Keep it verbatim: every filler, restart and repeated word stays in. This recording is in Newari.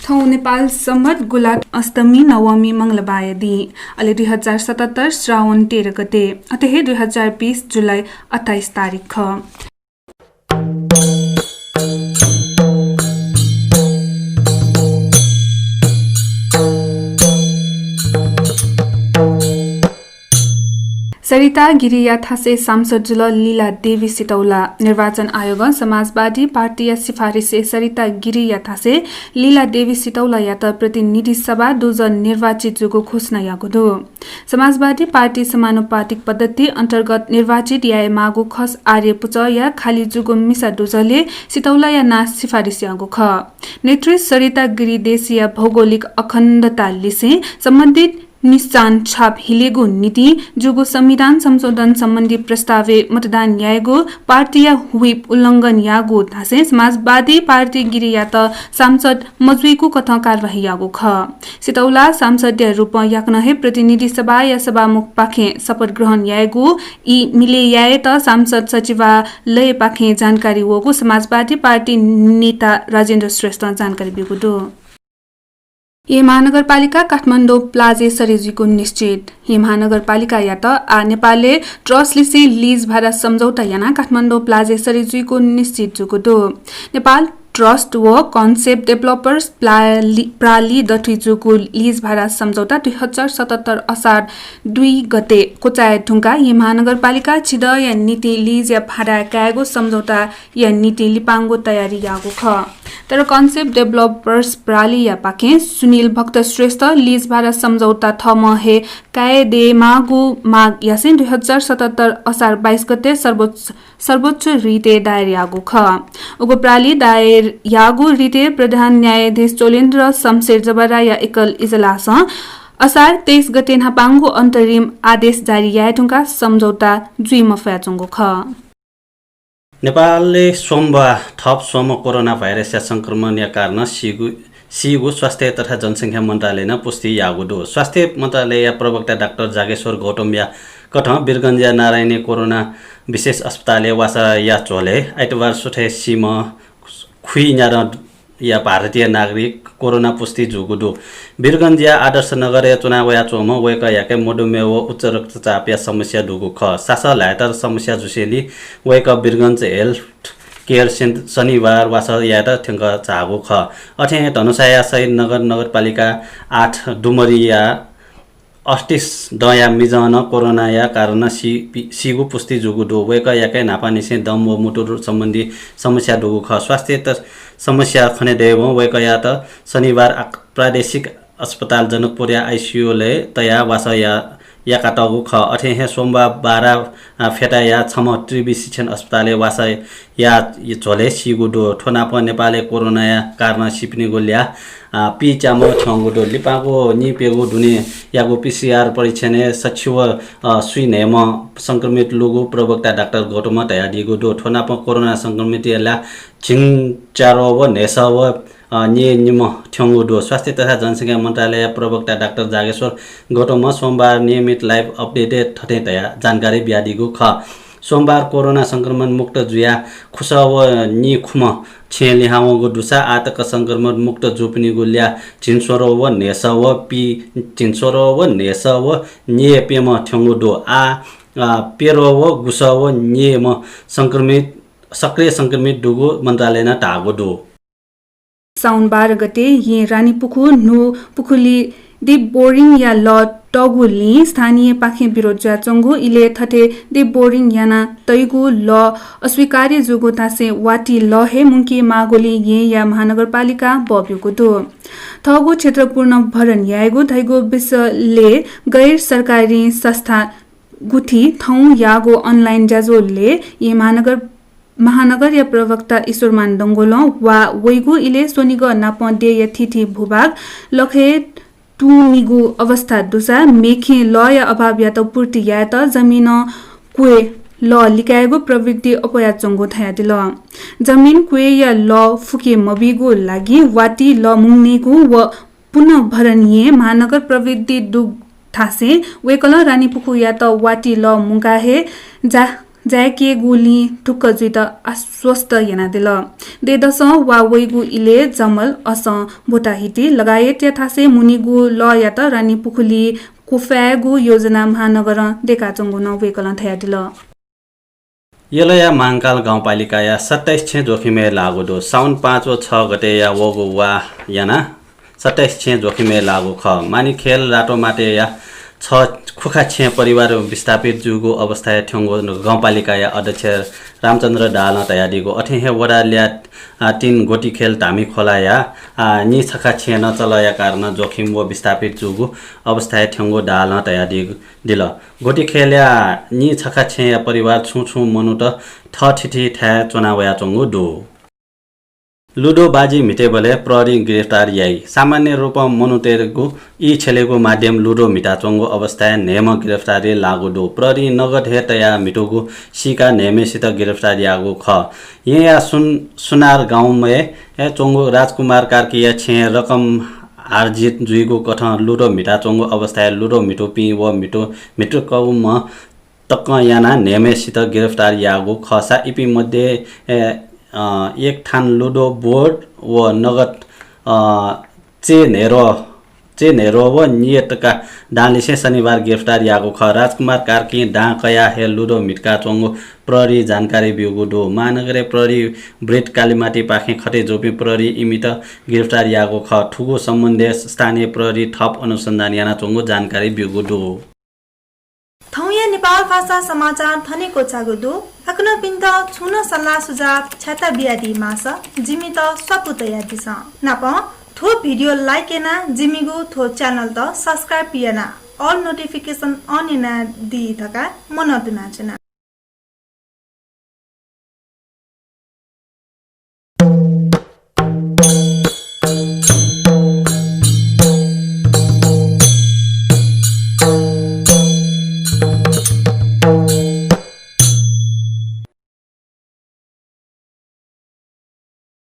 थौं नेपाल सम्बत गुलात अष्टमी नवमी मंगलबार दिं, अले दुई हजार सतहत्तर श्रावण तेह्र गते, अथे हे दुई हजार बीस जुलाई अट्ठाइस तारिख खः। सरिता गिरीया थासय् सांसद जुल लीला देवी सितौला। निर्वाचन आयोगं समाजवादी पार्टीया सिफारिसय् सरिता गिरीया थासय् लीला देवी सितौलायात प्रतिनिधि सभा दुजः निर्वाचित जूगु घोषणा याःगु दु। समाजवादी पार्टी समानुपातिक पद्धति अन्तर्गत निर्वाचित यायेमाःगु खस आर्य पुचःया खाली जूगु मिसा दुजःले सितौलाया नां सिफारिस याःगु खः। नेतृ सरिता गिरी देशीय भौगोलिक अखण्डता लिसें सम्बन्धित निशान छाप हिलेगु निंतिं जूगु संविधान संशोधन सम्बन्धी प्रस्तावय् मतदान यायेगु पार्टीया whip उल्लंघन याःगु धासें समाजवादी पार्टी गिरीयात सांसद मजुइगु कथं कारवाही याःगु खः। सितौला सांसदया रूपं याकनं हे प्रतिनिधि सभाया सभामुखपाखें शपथ ग्रहण यायेगु ई मिले यायेत सांसद सचिवालयपाखें जानकारी वःगु समाजवादी पार्टी नेता राजेन्द्र श्रेष्ठं जानकारी ब्यूगु दु। येँ महानगरपालिका काठमाडौं प्लाजय् सरे जुइगु निश्चित। येँ महानगरपालिकायात आः नेपालय् ट्रस्टलिसें लिज भाडा सम्झौता यानाः काठमाडौं प्लाजय् सरे जुइगु निश्चित जूगु दु। नेपाल ट्रस्ट व कन्सेप्ट डेभलपर्स प्लालि-, प्रालि दथुइ जूगु लिज भाडा सम्झौता दुई हजार सतहत्तर असार दुई गते क्वचाये धुंकाः येँ महानगरपालिका झिदँया निंतिं लिजया भाडा कायेगु सम्झौता या निंतिं लिपांगु तयारी याःगु खः। तर कन्सेप्ट डेभलपर्स प्रालियापाखें सुनिल भक्त श्रेष्ठ लिज भाडा सम्झौता थःम्हं हे काये दयेमाःगु माग यासें दुई हजार सतहत्तर असार बाइस गते सर्वोच्च, सर्वोच्च रिटय् दायर याःगु खः। उगु प्रालि दायर याःगु रिटय् प्रधान न्यायाधीश चोलेन्द्र शमशेर जबराया एकल इजलासं असार तेइस गते न्हापांगु अन्तरिम आदेश जारी याये धुंकाः सम्झौता जुइ मफयाच्वंगु खः। नेपालय् सोमबार थप स्वम्ह कोरोना भाइरसया संक्रमणया कारणं सीगु, सीगु स्वास्थ्य तथा जनसंख्या मन्त्रालयनं पुष्टि याःगु दु। स्वास्थ्य मन्त्रालयया प्रवक्ता डाक्टर जागेश्वर गौतमया कथं वीरगञ्जया नारायणी कोरोना विशेष अस्पतालय् वासःया झ्वलय् आइतबार सुथय् सीम्ह खुइन्यादँया भारतीय नागरिक कोरोना पुष्टि जूगु दु। वीरगञ्जया आदर्श नगरय् च्वना वयाच्वंम्ह वय्कःयाके मधुमेह व उच्च रक्तचापया समस्या दुगु खः। सासः ल्हायेत समस्या जुसेंलि वय्कः वीरगञ्ज हेल्थ केयर सेन्ट शनिबार वासः यायेत थ्यंक झाःगु खः। अथे हे धनुषाया शहीद नगर नगरपालिका आठ डुमरीया अठतीस दँया मिजं नं कोरोनाया कारणं सी-, पि-, सीगु पुष्टि जूगु दु। वय्कःयाके न्हापांनिसें दम व मुटु सम्बन्धी समस्या दुगु खः। स्वास्थ्य त-, समस्या खने दयेवं वय्कःयात शनिबार आक-, प्रादेशिक अस्पताल जनकपुरया आइसियुलय् तयाः वासः या-, याकातःगु खः। अथे हे सोमबार बारा, आ, फेटाया छम्ह त्रिवि शिक्षण अस्पतालय् वासः या झ्वलय् सीगु दु। थ्व नाप नेपालय् कोरोनाया कारणं सीपिनिगु ल्याः, आ, पीच्याम्ह थ्यंगु दु। लिपांगु नीप्यघौ दुने याःगु पीसीआर परीक्षणय् सछि व, अ, स्वीन्हय्म्ह संक्रमित लूगु प्रवक्ता डाक्टर गौतमं धयादीगु दु। थ्व नाप कोरोना संक्रमितया ल्याः झिंच्याद्वः व न्हय्सः व, अ, न्यय्निम्ह थ्यंगु दु। स्वास्थ्य तथा जनसंख्या मन्त्रालय प्रवक्ता डाक्टर जागेश्वर गौतमं सोमबार नियमित live update-य् थथे धयाः जानकारी बियादीगु खः। सोमबार कोरोना संक्रमण मुक्त जुयाः खुसः व नीखुम्ह छेँ लिहां वंगु दुसा आः तक संक्रमण मुक्त जूपिनिगु ल्याः झिंस्वद्वः व न्हय्सः व पि-, झिंस्वद्वः व न्हय्सः व न्यय्प्यम्ह थ्यंगु दु। आः, आ, प्यद्वः व गुसः व न्यय्म्ह संक्रमित, सक्रिय संक्रमित दुगु मन्त्रालयनं धाःगु दु। साउन बाह्र गते येँ रानीपुखू न्हू पुखुली deep boring-या लः तःगुलिं स्थानीयपाखें विरोध जुयाच्वंगु इलय् थथे deep boring याना तइगु लः अस्वीकार्य जूगु धासें वाति लः हे मुंके माःगुलिं येँया महानगरपालिकां बः ब्यूगु दु। थःगु क्षेत्र पुनर्भरण यायेगु धइगु विषयलय् गैर सरकारी संस्था गुथि थौं याःगु online ज्याझ्वलय् येँ महानगर महानगरया प्रवक्ता ईश्वरमान डंगोलं वा वइगु इलय् स्वनिगः नापं देय्या थीथी भूभाग लखय् तुंनिगु अवस्था दुसा मेखें लःया अभावयात पूर्ति यायेत जमिनं क्वय् लः लिकायेगु प्रवृत्ति अप्वयाच्वंगु धयादिल। जमिन क्वय्‌या लः फुके मबीगु लागि वाति लः मुंकेगु व पुनर्भरण येँ महानगर प्रवृत्ति दु धासें वय्‌कलं रानीपुखूयात वाति लः मुंकाः हे जा जाय्‌केगुलिं ढुक्क जुइत आश्वस्त यानादिल। देदसं वा वइगु इलय् जमल असं भोटाहिटी लगायतया थासय् मुनीगु लःयात रानीपुखुली क्वफायेगु योजना महानगरं दयेकाच्वंगु नं वय्‌कलं धयादिल। यलया महांकाल गाउँपालिकाया सत्ताइस छेँ जोखिमय् लाःगु दु। साउन पाँच व छ गतेया वःगु वा यानाः सत्ताइस छेँ जोखिमय् लाःगु खः। मानिखेल रातोमाटेया छ खुखा छेँ परिवार विस्थापित जूगु अवस्थाय् थ्यंगु गाउँपालिकाया अध्यक्ष रामचन्द्र दाहालं धयादीगु। अथे हे वडा ल्याः, आ, तीन गोटीखेल धामीखोलाया, आ, नीछखा छेँ नं चलःया कारणं जोखिम व विस्थापित जूगु अवस्थाय् थ्यंगु दाहालं धयादीगु दिल। गोटीखेलया नीछखा छेँया परिवार छुं छुं मनूत थःथितिथाय् च्वना वयाच्वंगु दु। लुडो बाजी म्हितेबलय् प्रहरीं गिरफ्तार याइ। सामान्य रूपं मनूतय्‌गु ई छ्यलेगु माध्यम लुडो म्हिताच्वंगु अवस्थाय् न्हय्‌म्ह गिरफ्तारी लाःगु दु। प्रहरीं नगद हे तयाः म्हितूगु सीकाः न्हय्‌म्हय्‌सित गिरफ्तार याःगु खः। येँया सुन-, सुनार गाउँमय् च्वंगु राजकुमार कार्कीया छेँय् रकम हारजित जुइगु कथं लुडो म्हिताच्वंगु अवस्थाय् लुडो म्हितूपिं व म्हितु-, म्हितुकाःम्ह तकं यानाः न्हय्‌म्हय्‌सित गिरफ्तार याःगु खःसा इपिं मध्ये, ए, अ, एक थान लुडो बोर्ड व नगद, अ, चय् न्हय्‌द्वः, चय् न्हय्‌द्वः व नियतका दांलिसें शनिबार गिरफ्तार याःगु खः। राजकुमार कार्कीं दां कयाः हे लुडो म्हितकाच्वंगु प्रहरीं जानकारी ब्यूगु दु। महानगरय् प्रहरी वृत्त कालिमाटीपाखें खटे जूपिं प्रहरीं इमित गिरफ्तार याःगु खः। थुगु सम्बन्धय् स्थानीय प्रहरीं थप अनुसन्धान यानाच्वंगु जानकारी ब्यूगु दु। थौंया नेपाल भाषा समाचार थन हे क्वचाःगु दु। छिकपिन्त छुं नं सल्लाह सुझाव छ्याता बियादी माःसा जिमित स्वापू तयादिसँ। नापं थ्व video like यानाः जिमिगु थ्व channel त subscribe यानाः all notification on यानादी धकाः मनंतुनाच्वना।